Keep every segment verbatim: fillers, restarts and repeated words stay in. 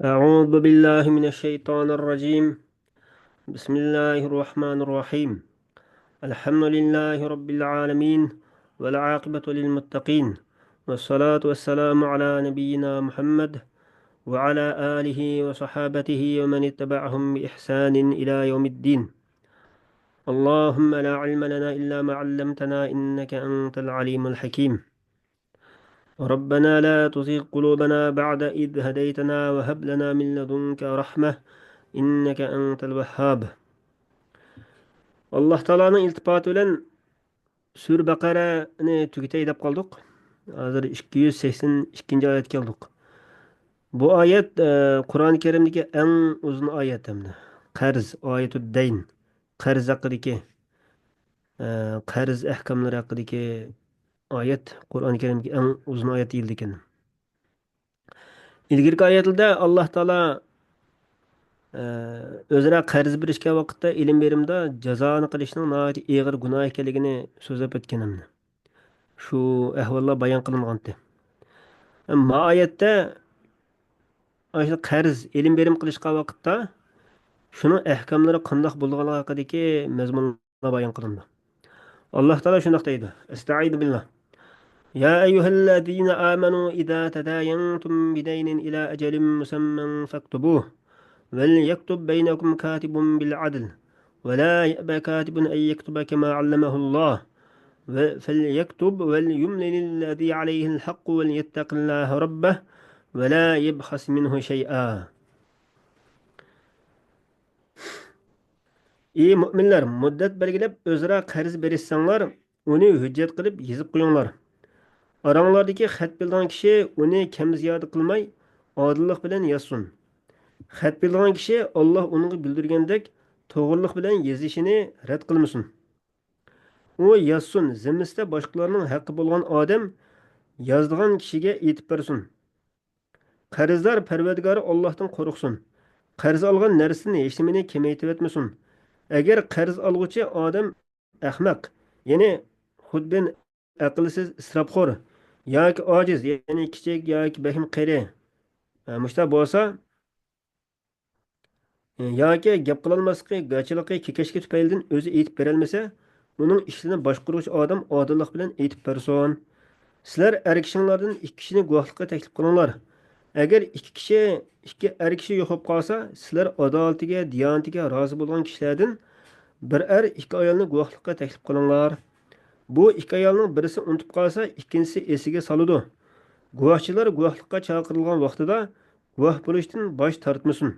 أعوذ بالله من الشيطان الرجيم. بسم الله الرحمن الرحيم. الحمد لله رب العالمين، والعاقبة للمتقين، والصلاة والسلام على نبينا محمد وعلى آله وصحابته ومن اتبعهم بإحسان إلى يوم الدين. اللهم لا علم لنا إلا ما علمتنا إنك أنت العليم الحكيم. ربنا لا تزغ قلوبنا بعد إذ هديتنا وهب لنا من لدنك رحمة إنك أنت الوهاب. ئاللاھ تائالانىڭ ئىلتىپاتى بىلەن سۈرە بەقەرەنى تۈگىتەي دەپ قالدۇق. ھازىر ئىككى يۈز سەكسەن ئىككىنچى ئايەتكە كەلدۇق. بۇ ئايەت، ئە، قۇرئان كەرىمدىكى ئەڭ ئۇزۇن ئايەت ھەمدە قەرز، ئايەتۇد دەين، قەرز ھەققىدىكى، ئە، قەرز ئەھكاملىرى ھەققىدىكى ئايەت، قۇرئان كەرىمدىكى ئەڭ ئۇزۇن ئايەت دېيىلىدىكەن. ئىلگىرىكى ئايەتلەردە ئاللاھ تائالا، ئە، ئۆزئارا قەرز بېرىشكەن ۋاقىتتا ئېلىم بېرىمدا جازانى قىلىشنىڭ ناھايىتى ئېغىر گۇناھ ئىكەنلىكىنى سۆزلەپ ئۆتكەن ھەمدە شۇ ئەھۋاللار بايان قىلىنغانتى. ئەمما ما ئايەتتە ئاشۇ قەرز ئېلىم بېرىم قىلىشقان ۋاقىتتا شۇنىڭ ئەھكاملىرى قانداق بولىدىغانلىقى ھەققىدىكى مەزمۇنلار بايان قىلىندى. ئاللاھ تائالا شۇنداق دەيدۇ. ئەستەئىزۇ بىللاھ. يا أيها الذين آمنوا إذا تداينتم بدين إلى أجل مسمى فاكتبوه وليكتب بينكم كاتب بالعدل ولا يأب كاتب أن يكتب كما علمه الله و-، فليكتب وليملل الذي عليه الحق وليتق الله ربه ولا يبخس منه شيئا. ئى مۆمىنلەر، مۇددەت بەلگىلەپ ئۆزئارا قەرز بېرىشسەڭلار، ئۇنى ھۆججەت قىلىپ يېزىپ قويۇڭلار. ئاراڭلاردىكى خەت بېرىدىغان كىشى ئۇنى كەم زىيادە قىلماي، ئادىللىق بىلەن يازسۇن. خەت بېرىدىغان كىشى ئاللاھ ئۇنىڭغا بىلدۈرگەندەك توغرىلىق بىلەن يېزىشىنى رەت قىلمىسۇن. ئۇ يازسۇن، زىممىسىدە باشقىلارنىڭ ھەققى بولغان ئادەم يازىدىغان كىشىگە ئېيتىپ بەرسۇن. قەرزدار پەرۋەردىگارى ئاللاھتىن قورقسۇن. قەرز ئالغان نەرسىدىن ھېچنېمىنى كېمەيتىۋەتمىسۇن. ئەگەر قەرز ئالغۇچى ئادەم ئەخمەق، يەنى خۇدبىن، ئەقىلسىز، ئىسراپخور ياكى ئاجىز، يەنى كىچىك ياكى بەكمۇ قېرى، ئە، مۇشۇنداق بولسا، ياكى گەپ قىلالماسلىقى، گاچىلىقى، كېكەچلىكى تۈپەيلىدىن ئۆزى ئېيتىپ بېرەلمىسە، ئۇنىڭ ئىشلىرىنى باشقۇرغۇچى ئادەم ئادىللىق بىلەن ئېيتىپ بەرسۇن. سىلەر ئەر كىشىڭلاردىن ئىككى كىشىنى گۇۋاھلىققا تەكلىپ قىلىڭلار. ئەگەر ئىككى كىشى، ئىككى ئەر كىشى يوق بولۇپ قالسا، سىلەر ئادالىتىگە، دىيانىتىگە رازى بولغان كىشىلەردىن بىر ئەر ئىككى ئايالنى گۇۋاھلىققا تەكلىپ قىلىڭلار. بۇ ئىككى ئايالنىڭ بىرسى ئۇنتۇپ قالسا، ئىككىنچىسى ئېسىگە سالىدۇ. گۇۋاھچىلار گۇۋاھلىققا چاقىرىلغان ۋاقتىدا گۇۋاھ بولۇشتىن باش تارتمىسۇن.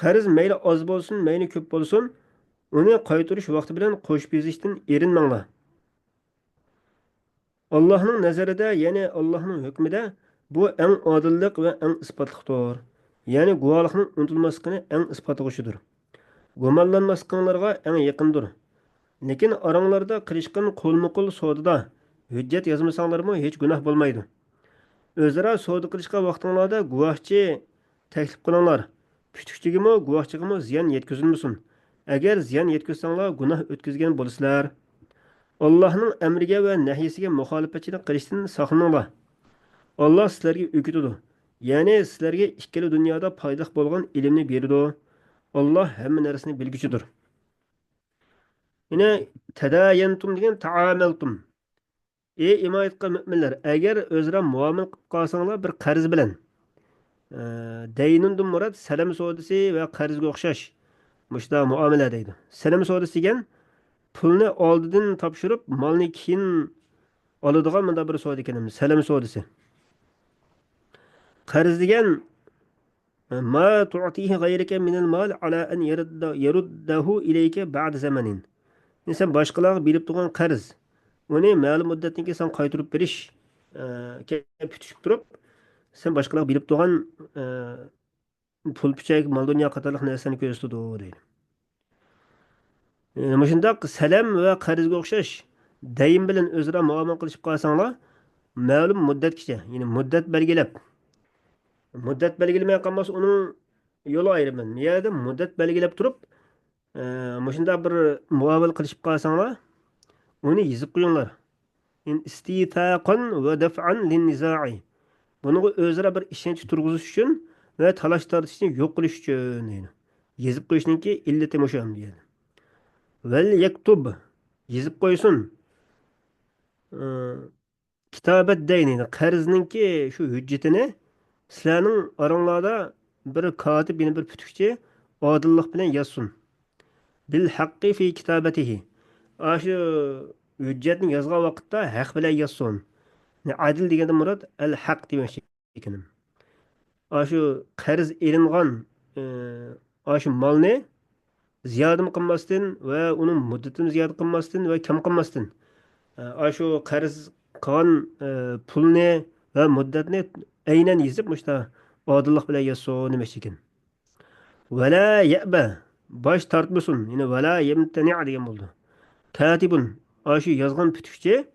قەرز مەيلى ئاز بولسۇن، مەيلى كۆپ بولسۇن، ئۇنى قايتۇرۇش ۋاقتى بىلەن قوشۇپ يېزىشتىن ئېرىنمەڭلار. ئاللاھنىڭ نەزىرىدە، يەنى ئاللاھنىڭ ھۆكمىدە بۇ ئەڭ ئادىللىق ۋە ئەڭ ئىسپاتلىقتۇر. يەنى گۇۋاھلىقنىڭ ئۇنتۇلماسلىقىنى ئەڭ ئىسپاتلىغۇچىدۇر. گۇمانلانماسلىقىڭلارغا ئەڭ يېقىندۇر. لېكىن ئاراڭلاردا قىلىشقان قولمۇقول سودىدا ھۆججەت يازمىساڭلارمۇ ھېچ گۇناھ بولمايدۇ. ئۆزئارا سودا قىلىشقان ۋاقتىڭلاردا گۇۋاھچى تەكلىپ قىلىڭلار. پۈتۈكچىگىمۇ، گۇۋاھچىغىمۇ زىيان يەتكۈزۈلمىسۇن. ئەگەر زىيان يەتكۈزسەڭلار، گۇناھ ئۆتكۈزگەن بولىسىلەر. ئاللاھنىڭ ئەمرىگە ۋە نەھيىسىگە مۇخالىپەتچىلىك قىلىشتىن ساقلىنىڭلار. ئاللاھ سىلەرگە ئۆگىتىدۇ. يەنى سىلەرگە ئىككىلا دۇنيادا پايدىلىق بولغان ئىلىمنى بېرىدۇ. ئاللاھ ھەممە نەرسىنى بىلگۈچىدۇر. يەنە تەدايەنتۇم دېگەن تەئامەلتۇم. ئى ئىمان ئېيتقان مۆمىنلەر، ئەگەر ئۆزئارا مۇئامىلە قىلىپ قالساڭلار بىر قەرز بىلەن، ئە، دەينۇندىن مۇراد سەلەم سودىسى ۋە قەرزگە ئوخشاش مۇشۇنداق مۇئامىلە دەيدۇ. سەلەم سودىسى دېگەن پۇلنى ئالدىدىن تاپشۇرۇپ، مالنى كېيىن ئالىدىغان مۇنداق بىر سودا ئىكەن، سەلەم سودىسى. قەرز دېگەن، ما تعطيه غيرك من المال على أن يرد-، يرده إليك بعد زمن. يەنى سەن باشقىلارغا بېرىپ تۇرغان قەرز، ئۇنى مەلۇم مۇددەتتىن كېيىن ساڭا قايتۇرۇپ بېرىش، ئە، كە-، پۈتۈشۈپ تۇرۇپ، سەن باشقىلارغا بېرىپ تۇرغان، ئە، پۇل پۈچەك، مال دۇنيا قاتارلىق نەرسىلەرنى كۆرسىتىدۇ دەيدۇ. ئە، مۇشۇنداق سەلەم ۋە قەرزگە ئوخشاش دەيىن بىلەن ئۆزئارا مۇئامىلە قىلىشىپ قالساڭلار، مەلۇم مۇددەتكىچە، يەنى مۇددەت بەلگىلەپ، مۇددەت بەلگىلىمەي قالماس، ئۇنىڭ يولى ئايرىم. بۇ يەردە مۇددەت بەلگىلەپ تۇرۇپ، ئە، مۇشۇنداق بىر مۇئامىلە قىلىشىپ قالساڭلار، ئۇنى يېزىپ قويۇڭلار. إن استيثاقا ودفعا للنزاع. بۇنىڭغا ئۆزئارا بىر ئىشەنچ تۇرغۇزۇش ئۈچۈن ۋە تالاش تارتىشنى يوق قىلىش ئۈچۈن دەيدۇ. يېزىپ قويۇشنىڭكى ئىللىتى مۇشۇ دېگەن. ۋەل يەكتۇب، يېزىپ قويسۇن. ئى، كىتابەت دەينى، قەرزنىڭكى شۇ ھۆججىتىنى سىلەرنىڭ ئاراڭلاردا بىر كاتىپ، يەنى بىر پۈتۈكچى ئادىللىق بىلەن يازسۇن. بىل ھەققى فى كىتابەتىھى. ئاشۇ ھۆججەتنى يازغان ۋاقىتتا ھەق بىلەن يازسۇن. ئادىل دېگەندىن مۇراد ئەل ھەق دېمەكچى ئىكەنم. ئاشۇ قەرز ئېلىنغان، ئى، ئاشۇ مالنى زىيادىمۇ قىلماستىن ۋە ئۇنىڭ مۇددىتىنى زىيادە قىلماستىن ۋە كەم قىلماستىن، ئاشۇ قەرز قىلغان، ئە، پۇلنى ۋە مۇددەتنى ئەينەن يېزىپ، مۇشتا ئادىللىق بىلەن يازسۇن دېمەكچى ئىكەن. ۋەلا يەبە، باش تارتمىسۇن. يەنى ۋەلا يەمتەنىئ دېگەن بولىدۇ. كاتىبۇن، ئاشۇ يازغان پۈتۈكچى،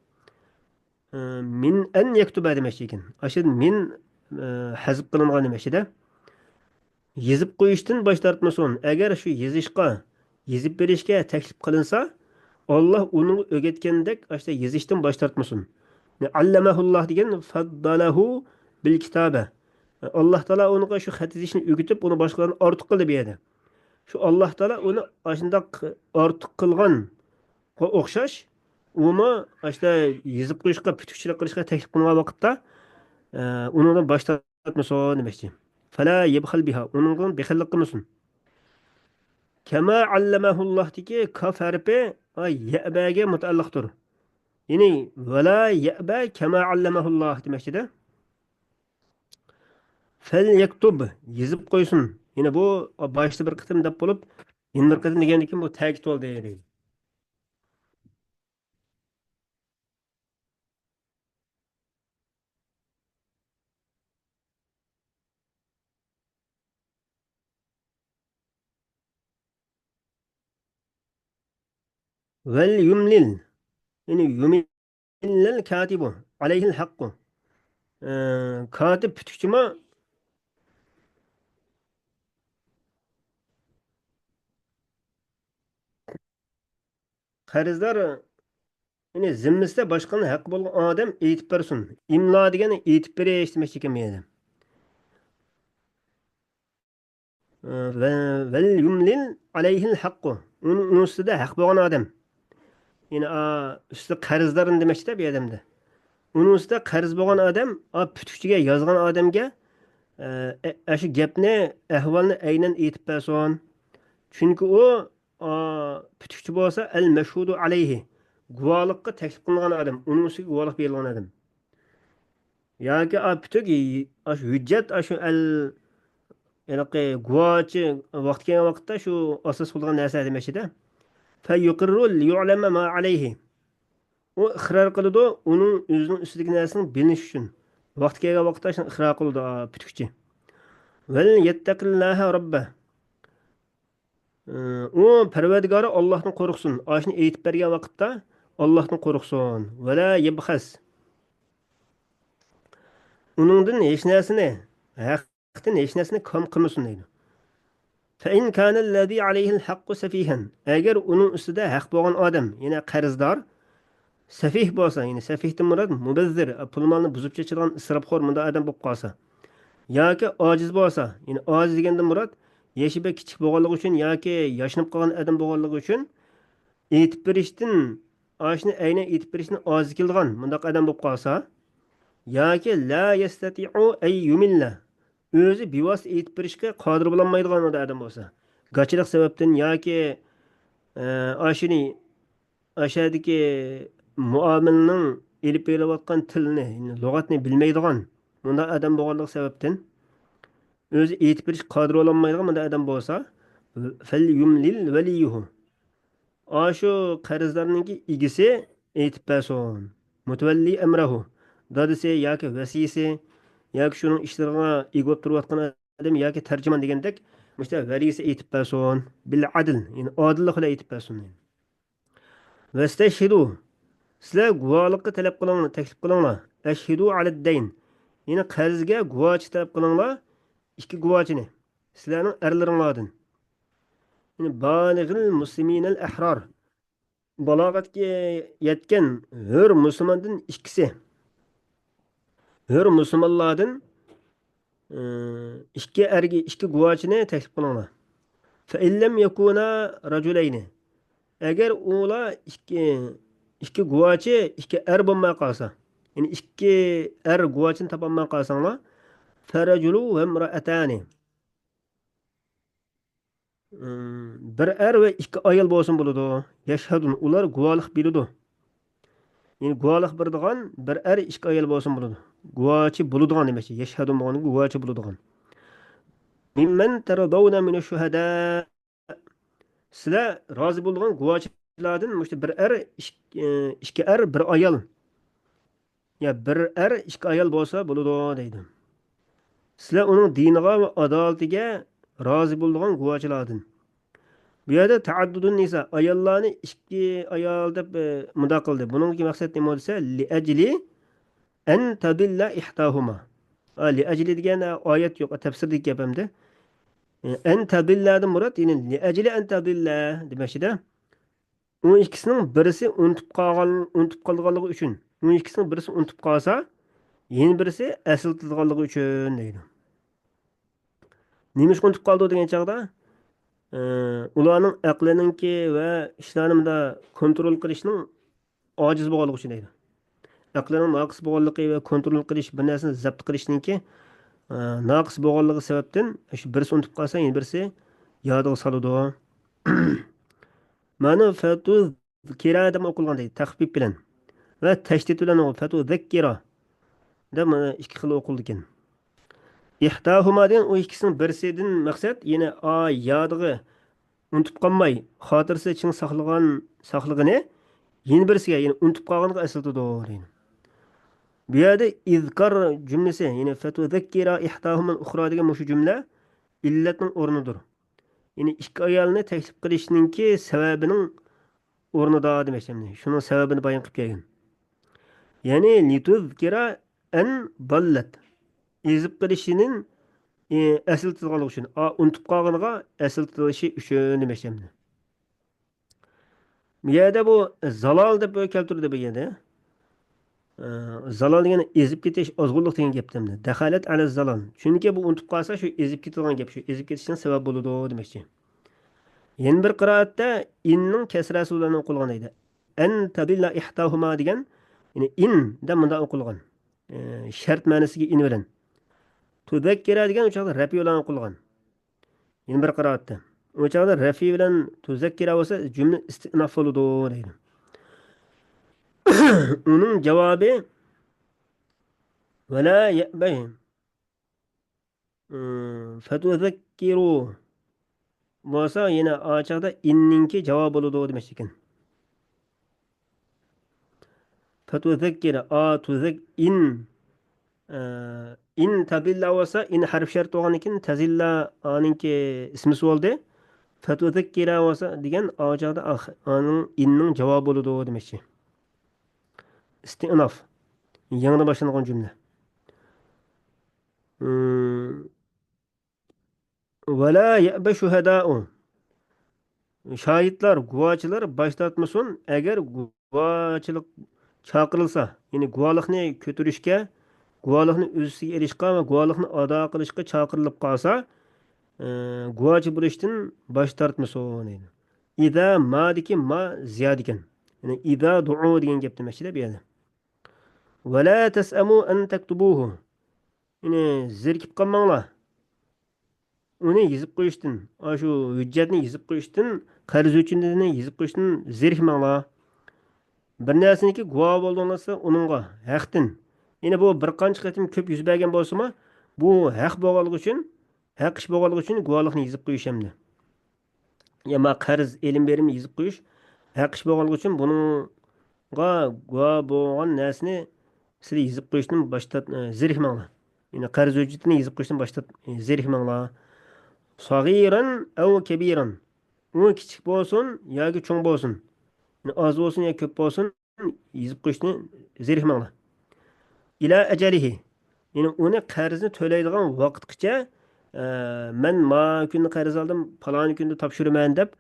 ئە، مىن ئەن يەكتۇبە دېمەكچى ئىكەن. ئاشۇ مىن، ئە، ھەزپ قىلىنغان دېمەكچىدە. يېزىپ قويۇشتىن باش تارتمىسۇن. ئەگەر شۇ يېزىشقا، يېزىپ بېرىشكە تەكلىپ قىلىنسا، ئاللا ئۇنىڭغا ئۆگەتكەندەك ئاشۇنداق يېزىشتىن باش تارتمىسۇن. ئەللەمەھۇللا دېگەن فەددەلەھۇ بىل كىتابە. ئاللا تائالا ئۇنىڭغا شۇ خەت يېزىشنى ئۆگىتىپ، ئۇنى باشقىلاردىن ئارتۇق قىلدى بۇ يەردە. شۇ ئاللا تائالا ئۇنى ئاشۇنداق ئارتۇق قىلغانغا ئوخشاش، ئۇمۇ ئاشۇنداق يېزىپ قويۇشقا، پۈتۈكچىلىك قىلىشقا تەكلىپ قىلىنغان ۋاقىتتا، ئە، ئۇنىڭدىن باش تارتمىسۇن دېمەكچى. فەلا يەبخەل بىھا، ئۇنىڭدىن بېخىللىق قىلمىسۇن. كەما ئەللەمەھۇللاھدىكى كاف ھەرپى، ئا، يەبەگە مۇتەئەللىقتۇر. يەنى ۋەلا يەبە كەما ئەللەمەھۇللاھ دېمەكچىدە. فەل يەكتۇب، يېزىپ قويسۇن. يەنى بۇ باشتا بىر قېتىم دەپ بولۇپ، يەنە بىر قېتىم دېگەندىن كېيىن بۇ تەكىت بولدى. ۋەل يۇملىل. يەنى يۇملىل كاتىبۇ ئەلەيھىل ھەققۇ. ئە، كاتىپ پۈتۈكچىمۇ قەرزدار، يەنى زىممىسىدە باشقىلارنىڭ ھەققى بولغان ئادەم ئېيتىپ بەرسۇن. ئىملا دېگەن ئېيتىپ بېرىش دېمەكچى ئىكەن بۇ يەردە. ۋە، ۋەل يۇملىل ئەلەيھىل ھەققۇ. ئۇنىڭ، ئۇنىڭ ئۈستىدە ھەق بولغان ئادەم. يەنى، ئا، ئۈستىدە قەرزدارنى دېمەكچىدە بۇ ئادەمدە. ئۇنىڭ ئۈستىدە قەرز بولغان ئادەم، ئا، پۈتۈكچىگە يازغان ئادەمگە، ئە، ئە، ئاشۇ گەپنى، ئەھۋالنى ئەينەن ئېيتىپ بەرسۇن. چۈنكى ئۇ، ئا، پۈتۈكچى بولسا، ئەل مەشھۇدۇ ئەلەيھى، گۇۋاھلىققا تەكلىپ قىلىنغان ئادەم، ئۇنىڭ ئۈستىگە گۇۋاھلىق بېرىلغان ئادەم. ياكى ئا پۈتۈك، ئاشۇ ھۆججەت، ئاشۇ ئەل، ھېلىقى گۇۋاچى ۋاقتى كەلگەن ۋاقىتتا شۇ ئاساس بولىدىغان نەرسە دېمەكچىدە. فەيۇقىررۇ لىيۇئلەمە ما ئەلەيھى. ئۇ ئىقرار قىلىدۇ، ئۇنىڭ ئۆزىنىڭ ئۈستىدىكى نەرسىنىڭ بىلىنىشى ئۈچۈن. ۋاقتى كەلگەن ۋاقىتتا شۇنى ئىقرار قىلىدۇ، ئا، پۈتۈكچى. ۋەل يەتتەقىللاھە رەببە. ئۇ پەرۋەردىگارى ئاللاھتىن قورقسۇن. ئاشۇنى ئېيتىپ بەرگەن ۋاقىتتا ئاللاھتىن قورقسۇن. ۋەلا يەبخەس. ئۇنىڭدىن ھېچ نەرسىنى، ھەقتىن ھېچ نەرسىنى كام قىلمىسۇن دەيدۇ. فەئىن كانەللەزى ئەلەيھىل ھەققۇ سەفىھەن. ئەگەر ئۇنىڭ ئۈستىدە ھەق بولغان ئادەم، يەنى قەرزدار، سەفىھ بولسا، يەنى سەفىھتىن مۇراد مۇبەززىر، پۇل مالنى بۇزۇپ چېچىدىغان ئىسراپخور مۇنداق ئادەم بولۇپ قالسا، ياكى ئاجىز بولسا، يەنى ئاجىز دېگەندىن مۇراد يېشى بەك كىچىك بولغانلىقى ئۈچۈن ياكى ياشىنىپ قالغان ئادەم بولغانلىقى ئۈچۈن ئېيتىپ بېرىشتىن، ئاشۇنى ئەينەن ئېيتىپ بېرىشتىن ئاجىز كېلىدىغان مۇنداق ئادەم بولۇپ قالسا، ياكى لا يەستەتىئۇ ئەن يۇمىللە، ئۆزى بىۋاسىتە ئېيتىپ بېرىشكە قادىر بولالمايدىغان مۇنداق ئادەم بولسا، گاچىلىق سەۋەبتىن ياكى، ئە، ئاشۇنى ئاشۇ يەردىكى مۇئامىلىنىڭ ئېلىپ بېرىلىۋاتقان تىلنى، لۇغەتنى بىلمەيدىغان مۇنداق ئادەم بولغانلىقى سەۋەبتىن، ئۆزى ئېيتىپ بېرىشكە قادىر بولالمايدىغان مۇنداق ئادەم بولسا، فەليۇملىل ۋەلىييۇھۇ. ئاشۇ قەرزدارنىڭكى ئىگىسى ئېيتىپ بەرسۇن. مۇتەۋەللى ئەمرەھۇ. دادىسى ياكى ۋەسىيسى ياكى شۇنىڭ ئىشلىرىغا ئىگە بولۇپ تۇرۇۋاتقان ئادەم ياكى تەرجىمان دېگەندەك، مۇشۇ ۋەلىيسى ئېيتىپ بەرسۇن. بىل ئەدل، يەنى ئادىللىق بىلەن ئېيتىپ بەرسۇن. ۋەستەشھىدۇ، سىلەر گۇۋاھلىققا تەلەپ قىلىڭلار، تەكلىپ قىلىڭلار. ئەشھىدۇ ئەلەددەين، يەنى قەرزگە گۇۋاچى تەلەپ قىلىڭلار، ئىككى گۇۋاچىنى، سىلەرنىڭ ئەرلىرىڭلاردىن. يەنى بالىغىل مۇسلىمىنەل ئەھرار، بالاغەتكە يەتكەن ھۆر مۇسۇلماندىن ئىككىسى، ھۆر مۇسۇلمانلاردىن ئىككى ئەرگە، ئىككى گۇۋاچىنى تەكلىپ قىلىڭلار. فَإِنْ لَمْ يَكُونَا رَجُلَيْنِ. ئەگەر ئۇلار ئىككى، ئىككى گۇۋاچى، ئىككى ئەر بولماي قالسا، يەنى ئىككى ئەر گۇۋاچىنى تاپالماي قالساڭلار، فَرَجُلُ وَامْرَأَتَانِ. بىر ئەر ۋە ئىككى ئايال بولسۇن بولىدۇ. يَشْهَدُنَ، ئۇلار گۇۋاھلىق بېرىدۇ. يەنى گۇۋاھلىق بېرىدىغان بىر ئەر، ئىككى ئايال بولسۇن بولىدۇ. گۇۋاچى بولىدىغان دېمەكچى. يَشْهَدُنَ بولغاندىن كېيىن گۇۋاچى بولىدىغان. مِمَّنْ تَرْضَوْنَ مِنَ الشُّهَدَاءِ. سىلەر رازى بولىدىغان گۇۋاچىلاردىن مۇشۇ بىر ئەر، ئىك-، ئىككى ئەر، بىر ئايال. يا بىر ئەر، ئىككى ئايال بولسا بولىدۇ دەيدۇ. سىلەر ئۇنىڭ دىنىغا ۋە ئادالىتىگە رازى بولىدىغان گۇۋاچىلاردىن. بۇ يەردە تەئەددۇدۇن نىسا، ئاياللارنى ئىككى ئايال دەپ، ئە، مۇنداق قىلدى. بۇنىڭدىكى مەقسەت نېمە دېسە، لىئەجلى ئەن تەدىللە ئىھداھۇما. ئا، لىئەجلى دېگەن، ئا، ئايەت يوق، تەپسىردىكى گەپ ئەمدى. ئە، ئەن تەدىللەدىن مۇراد، يەنى لىئەجلى ئەن تەدىللە دېمەكچىدە. ئۇ ئىككىسىنىڭ بىرسى ئۇنتۇپ قالغان، ئۇنتۇپ قالغانلىقى ئۈچۈن. ئۇ ئىككىسىنىڭ بىرسى ئۇنتۇپ قالسا، يەنە بىرسى ئەسلىتىدىغانلىقى ئۈچۈن دەيدۇ. نېمىشقا ئۇنتۇپ قالىدۇ دېگەن چاغدا، ئە، ئۇلارنىڭ ئەقلىنىڭكى ۋە ئىشلارنى مۇنداق كونترول قىلىشنىڭ ئاجىز بولغانلىقى ئۈچۈن دەيدۇ. ئەقلىنىڭ ناقىس بولغانلىقى ۋە كونترول قىلىش، بىر نەرسىنى زەپت قىلىشنىڭكى، ئە، ناقىس بولغانلىقى سەۋەبتىن، شۇ بىرسى ئۇنتۇپ قالسا، يەنە بىرسى يادىغا سالىدۇ. مانا فەتۇزكىرا دەپ ئوقۇلغان دەيدۇ، تەخپىپ بىلەن. ۋە تەشدىد بىلەن ئوقۇ، فەتۇزەككىرا دەپ مانا ئىككى خىل ئوقۇلىدىكەن. ئىھداھۇما دېگەن ئۇ ئىككىسىنىڭ بىرسىدىن مەقسەت، يەنى ئا يادىغا ئۇنتۇپ قالماي، خاتىرىسىدە چىڭ ساقلىغان، ساقلىغىنى يەنە بىرسىگە، يەنى ئۇنتۇپ قالغانغا ئەسلىتىدۇ دەيدۇ. بۇ يەردە ئىزكار جۈملىسى، يەنى فەتۇزەككىرا ئىھداھۇمال ئۇخرا دېگەن مۇشۇ جۈملە ئىللەتنىڭ ئورنىدۇر. يەنى ئىككى ئايالنى تەكلىپ قىلىشنىڭكى سەۋەبىنىڭ ئورنىدا دېمەكچى. شۇنىڭ سەۋەبىنى بايان قىلىپ كەلگەن. يەنى لىتۇزكىرا ئەن داللەت. ئېزىپ قېلىشىنىڭ، ئى، ئەسلىتىدىغانلىقى ئۈچۈن. ئا، ئۇنتۇپ قالغىنىغا ئەسلىتىلىشى ئۈچۈن دېمەكچى. بۇ يەردە بۇ زالال دەپ كەلتۈردى بۇ يەردە. ئە، زالال دېگەن ئېزىپ كېتىش، ئازغۇنلۇق دېگەن گەپتە. دەخەلەت ئەلە زالال. چۈنكى بۇ ئۇنتۇپ قالسا، شۇ ئېزىپ كېتىدىغان گەپ، شۇ ئېزىپ كېتىشنىڭ سەۋەب بولىدۇ دېمەكچى. يەنە بىر قىرائەتتە ئىننىڭ كەسرەسى بىلەن ئوقۇلغان ئىدى. ئەن تەدىللە ئىھداھۇما دېگەن، يەنى ئىن دەپ مۇنداق ئوقۇلغان. ئە، شەرت مەنىسىگە ئىن بىلەن. تۇزەككىرا دېگەن ئۇ چاغدا رەپى بىلەن ئوقۇلغان. يەنە بىر قىرائەتتە. ئۇ چاغدا رەفى بىلەن تۇزەككىرا بولسا جۈملە ئىستىئناف بولىدۇ دەيدۇ. ئۇنىڭ جاۋابى ۋەلا يەبەي. ئىم، فەتۇزەككىرۇ بولسا يەنە ئا چاغدا ئىننىڭكى جاۋابى بولىدۇ دېمەكچى ئىكەن. فەتۇزەككىرە، ئا، تۇزەك، ئىن. ئە، ئىن تەزىللا بولسا، ئىن ھەرپ شەرت بولغاندىن كېيىن تەزىللا ئانىڭكى ئىسمىسى بولدى. فەتۇزەككىرە بولسا دېگەن ئا چاغدا ئاخ-، ئانىڭ، ئىننىڭ جاۋابى بولىدۇ دېمەكچى. ئىستىئناف. يېڭىدىن باشلانغان جۈملە. ئىم، ۋەلا يەبە شۇھەدائۇ. شاھىتلار، گۇۋاچىلار باش تارتمىسۇن، ئەگەر گۇۋاچىلىق چاقىرىلسا، يەنى گۇۋاھلىقنى كۆتۈرۈشكە، گۇۋاھلىقنى ئۆز ئۈستىگە ئېلىشقا ۋە گۇۋاھلىقنى ئادا قىلىشقا چاقىرىلىپ قالسا، ئى، گۇۋاچى بولۇشتىن باش تارتمىسۇن دەيدۇ. ئىزا مادىكى ما زىيادە ئىكەن. يەنى ئىزا دۇئۇ دېگەن گەپ دېمەكچىدە بۇ يەردە. ۋەلا تەسئەمۇ ئەن تەكتۇبۇھۇ. يەنى زېرىكىپ قالماڭلار. ئۇنى يېزىپ قويۇشتىن، ئاشۇ ھۆججەتنى يېزىپ قويۇشتىن، قەرز ھۆججىتىنى يېزىپ قويۇشتىن زېرىكمەڭلار. بىر نەرسىنىڭكى گۇۋاھى بولدۇڭلار دېسە، ئۇنىڭغا ھەقتىن. يەنى بۇ بىر قانچە قېتىم كۆپ يۈز بەرگەن بولسىمۇ، بۇ ھەق بولغانلىقى ئۈچۈن، ھەق ئىش بولغانلىقى ئۈچۈن گۇۋاھلىقنى يېزىپ قويۇش ئەمدى. يا ما قەرز ئېلىم بېرىمنى يېزىپ قويۇش ھەق ئىش بولغانلىقى ئۈچۈن بۇنىڭغا گۇۋاھ بولغان نەرسىنى سىلەر يېزىپ قويۇشتىن باش تارت-، ئە، زېرىكمەڭلار. يەنى قەرز ھۆججىتىنى يېزىپ قويۇشتىن باش تارت-، ئە، زېرىكمەڭلار. صغيرا أو كبيرا. ئۇ كىچىك بولسۇن ياكى چوڭ بولسۇن. يەنى ئاز بولسۇن يا كۆپ بولسۇن، يېزىپ قويۇشنى زېرىكمەڭلار. إلى أجله. يەنى ئۇنى قەرزنى تۆلەيدىغان ۋاقىتقىچە، ئە، مەن ما كۈنى قەرز ئالدىم، پالان كۈندە تاپشۇرىمەن دەپ،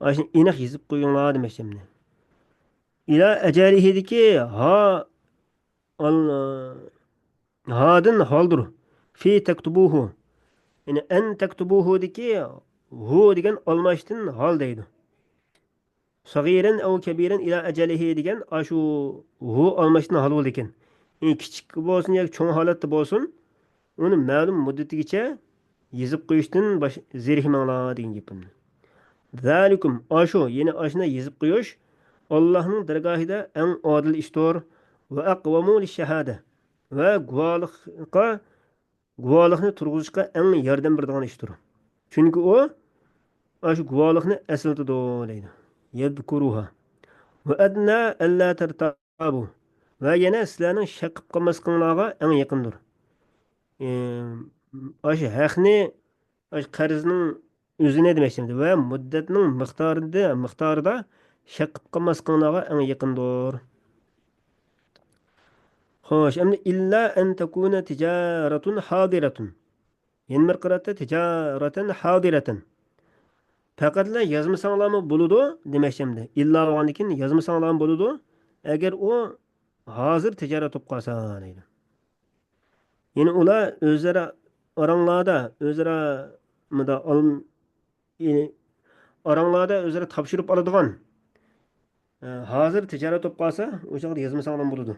ئاشۇنى ئېنىق يېزىپ قويۇڭلار دېمەكچى ئەمدى. إلى أجله دىكى ھا، ئال-، ھادىن ھالدۇر. في تكتبوه. يەنى أن تكتبوه دىكى ھۇ دېگەن ئالماشتىن ھال دەيدۇ. صغيرا أو كبيرا إلى أجله دېگەن ئاشۇ ھۇ ئالماشتىن ھال بولىدىكەن. يەنى كىچىك بولسۇن ياكى چوڭ ھالەتتە بولسۇن، ئۇنى مەلۇم مۇددىتىگىچە يېزىپ قويۇشتىن باش-، زېرىكمەڭلار دېگەن گېپىم. ذلكم، ئاشۇ، يەنى ئاشۇنداق يېزىپ قويۇش ئاللاھنىڭ دەرگاھىدا ئەڭ ئادىل ئىشتۇر. وأقوم للشهادة، ۋە گۇۋاھلىققا، گۇۋاھلىقنى تۇرغۇزۇشقا ئەڭ ياردەم بېرىدىغان ئىشتۇر. چۈنكى ئۇ ئاشۇ گۇۋاھلىقنى ئەسلىتىدۇ دەيدۇ. يذكرها. وأدنى ألا ترتابوا. ۋە يەنە سىلەرنىڭ شەك قىلىپ قالماسلىقىڭلارغا ئەڭ يېقىندۇر. ئاشۇ ھەقنى، ئاشۇ قەرزنىڭ ئۆزىنى دېمەكچىمدى ۋە مۇددەتنىڭ مىقدارىدا، مىقدارىدا شەك قىلىپ قالماسلىقىڭلارغا ئەڭ يېقىندۇر. خوش، ئەمدى إلا أن تكون تجارة حاضرة. يەنە بىر قىرائەتتە تجارة حاضرة. پەقەتلا يازمىساڭلارمۇ بولىدۇ دېمەكچىمدى. ئىللا بولغاندىن كېيىن يازمىساڭلارمۇ بولىدۇ، ئەگەر ئۇ ھازىر تىجارەت بولۇپ قالسا دەيدۇ. يەنى ئۇلار ئۆزئارا ئاراڭلاردا، ئۆزئارا مۇدا ئال-، يەنى ئاراڭلاردا ئۆزئارا تاپشۇرۇپ ئالىدىغان، ئە، ھازىر تىجارەت بولۇپ قالسا، ئۇ چاغدا يازمىساڭلارمۇ بولىدۇ.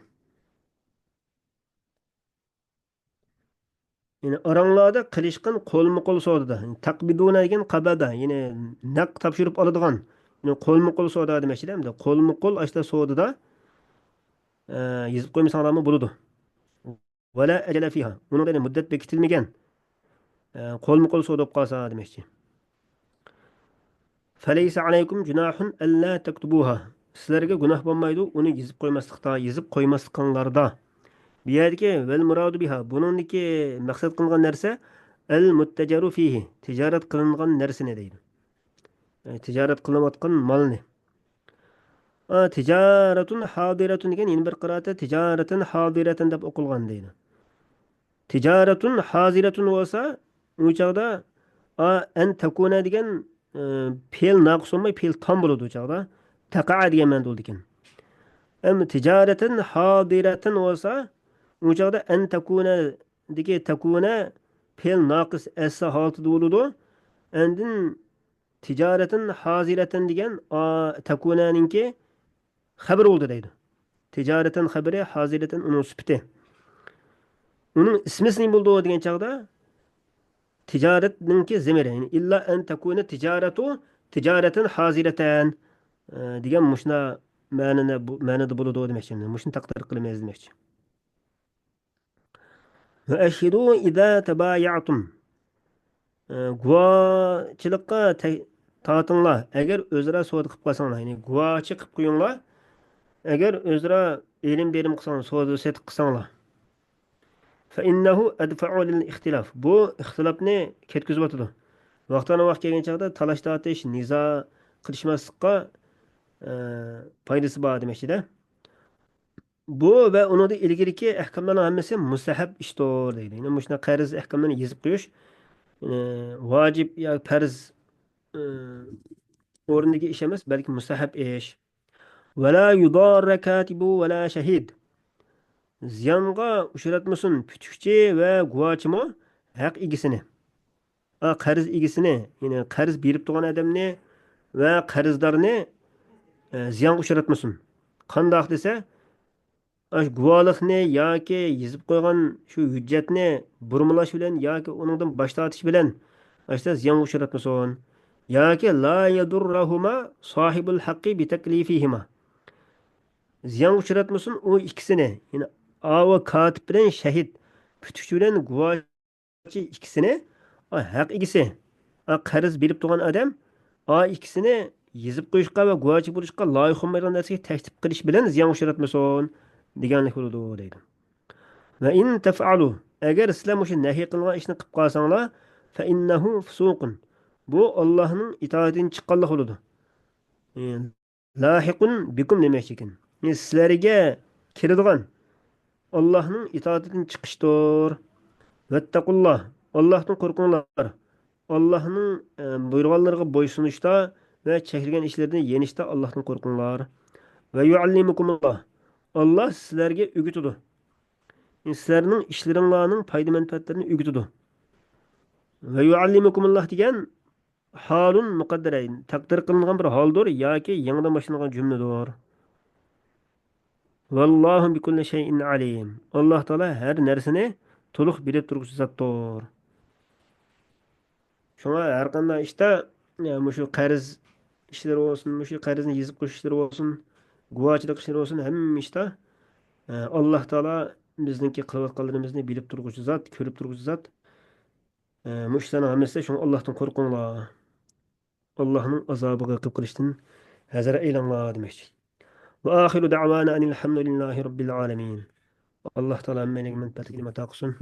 يەنى ئاراڭلاردا قىلىشقان قولمۇ قول سودىدا، يەنى تەقبىدۇنە دېگەن قەبەدە، يەنى نەق تاپشۇرۇپ ئالىدىغان، يەنى قولمۇ قول سودا دېمەكچىدە، ئەمدى قولمۇ قول ئاشتا سودىدا، ئە، يېزىپ قويمىساڭلارمۇ بولىدۇ. ولا أجل فيها، ئۇنىڭدا يەنى مۇددەت بېكىتىلمىگەن، ئە، قولمۇ قول سودا بولۇپ قالسا دېمەكچى. فليس عليكم جناح ألا تكتبوها، سىلەرگە گۇناھ بولمايدۇ ئۇنى يېزىپ قويماسلىقتا، يېزىپ قويماسلىقىڭلاردا. بۇ يەردىكى والمراد بها، بۇنىڭدىكى مەقسەت قىلىنغان نەرسە المتجر فيه، تىجارەت قىلىنغان نەرسىنى دەيدۇ. يەنى تىجارەت قىلىنىۋاتقان مالنى. ئا، تجارة حاضرة دېگەن يەنە بىر قىرائەتتە تجارة حاضرة دەپ ئوقۇلغان دەيدۇ. تجارة حاضرة بولسا، ئۇ چاغدا، ئا، أن تكون دېگەن، ئە، پېئىل ناقىس بولماي، پېئىل تام بولىدۇ ئۇ چاغدا. تقع دېگەن مەنىدە بولىدىكەن. ئەمما تجارة حاضرة بولسا، ئۇ چاغدا أن تكون دىكى تكون پېئىل ناقىس ئەسلى ھالىتىدە بولىدۇ. ئاندىن تجارة حاضرة دېگەن، ئا، تكوننىڭكى خەۋىرى بولدى دەيدۇ. تجارة خەۋىرى، حاضرة ئۇنىڭ سۈپىتى. ئۇنىڭ ئىسمىسى نېمە بولىدۇ دېگەن چاغدا، تىجارەتنىڭكى زېمىرى، يەنى إلا أن تكون تجارة، تجارة حاضرة، ئە، دېگەن مۇشۇنداق مەنىنى، بۇ مەنىدە بولىدۇ دېمەكچى. مۇشۇنى تەقدىر قىلىمىز دېمەكچى. وأشهدوا إذا تبايعتم. ئە، گۇۋاچىلىققا تە-، تارتىڭلار، ئەگەر ئۆزئارا سودا قىلىپ قالساڭلار، يەنى گۇۋاچى قىلىپ قويۇڭلار، ئەگەر ئۆزئارا ئېلىم بېرىم قىلساڭلار، سودا سېتىق قىلساڭلار. فإنه أدفع للاختلاف، بۇ ئىختىلاپنى كەتكۈزۈۋاتىدۇ. ۋاقتىنى ۋاقىت كەلگەن چاغدا تالاش تارتىش، نىزا قىلىشماسلىققا، ئە، پايدىسى بار دېمەكچىدە. بۇ ۋە ئۇنىڭدىن ئىلگىرىكى ئەھكاملارنىڭ ھەممىسى مۇستەھەب ئىشتۇر دەيدۇ. يەنى مۇشۇنداق قەرز ئەھكاملىرىنى يېزىپ قويۇش، يەنى ۋاجىپ يا پەرز، ئى، ئورنىدىكى ئىش ئەمەس، بەلكى مۇستەھەب ئىش. ولا يضار كاتب ولا شهيد. زىيانغا ئۇچراتمىسۇن پۈتۈكچى ۋە گۇۋاچىمۇ ھەق ئىگىسىنى. ئا، قەرز ئىگىسىنى، يەنى قەرز بېرىپ تۇرغان ئادەمنى ۋە قەرزدارنى، ئە، زىيانغا ئۇچراتمىسۇن. قانداق دېسە، ئاشۇ گۇۋاھلىقنى ياكى يېزىپ قويغان شۇ ھۆججەتنى بۇرمىلاش بىلەن ياكى ئۇنىڭدىن باش تارتىش بىلەن ئاشۇنداق زىيانغا ئۇچراتمىسۇن. ياكى لا يضرهما صاحب الحق بتكليفهما. زىيانغا ئۇچراتمىسۇن ئۇ ئىككىسىنى. يەنى ئاۋۇ كاتىپ بىلەن شەھىت، پۈتۈكچى بىلەن گۇۋاھ ئىككىسىنى، ئا، ھەق ئىگىسى، ئا، قەرز بېرىپ تۇرغان ئادەم، ئا، ئىككىسىنى يېزىپ قويۇشقا ۋە گۇۋاچى بولۇشقا لايىق بولمايدىغان نەرسىگە تەكلىپ قىلىش بىلەن زىيان ئۇچراتمىسۇن دېگەنلىك بولىدۇ دەيدۇ. وإن تفعلوا، ئەگەر سىلەر مۇشۇ نەھى قىلغان ئىشنى قىلىپ قالساڭلار، فإنه فسوق، بۇ ئاللاھنىڭ ئىتائىتىدىن چىققانلىق بولىدۇ. لاھىقۇن بىكۇم دېمەكچىكەن. يەنى سىلەرگە كىرىدىغان ئاللاھنىڭ ئىتائىتىدىن چىقىشتۇر. ۋەتتەقۇللاھ، ئاللاھتىن قورقۇڭلار. ئاللاھنىڭ، ئە، بۇيرۇغانلىرىغا بويسۇنۇشتا ۋە چەكلىگەن ئىشلىرىدىن يېنىشتا ئاللاھتىن قورقۇڭلار. ۋە يۇئەللىمۇكۇمۇللاھ، ئاللاھ سىلەرگە ئۆگىتىدۇ. سىلەرنىڭ ئىشلىرىڭلارنىڭ پايدا مەنپەئەتلىرىنى ئۆگىتىدۇ. ۋە يۇئەللىمۇكۇمۇللاھ دېگەن ھالۇن مۇقەددەرەين، تەقدىر قىلىنغان بىر ھالدۇر ياكى يېڭىدىن باشلانغان جۈملىدۇر. ۋاللاھۇ بىكۇللى شەيئىن ئەلىم. ئاللاھ تائالا ھەر نەرسىنى تولۇق بىلىپ تۇرغۇچى زاتتۇر. شۇڭا ھەر قانداق ئىشتا، ئە، مۇشۇ قەرز ئىشلىرى بولسۇن، مۇشۇ قەرزنى يېزىپ قويۇش ئىشلىرى بولسۇن، گۇۋاچىلىق ئىشلىرى بولسۇن، ھەممە ئىشتا، ئە، ئاللاھ تائالا بىزنىڭكى قىلىۋاتقانلىرىمىزنى بىلىپ تۇرغۇچى زات، كۆرۈپ تۇرغۇچى زات. ئە، مۇشۇ ئىشلارنىڭ ھەممىسىدە شۇڭا ئاللاھتىن قورقۇڭلار. ئاللاھنىڭ ئازابىغا ئېقىپ قېلىشتىن ھەزەر ئەيلەڭلار دېمەكچى. ۋە ئاخىرۇ دەئۋانا ئەنىل ھەمدۇلىللاھى رەببىل ئالەمىن. ئاللاھ تائالا ھەممەيلەنگە مەنپەئەتلىك نېمەت ئاتا قىلسۇن.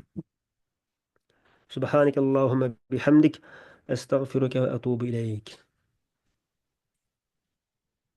سۇبھانەكەللاھۇممە بىھەمدىك، ئەستەغفىرۇكە ۋە ئەتۇبۇ ئىلەيك.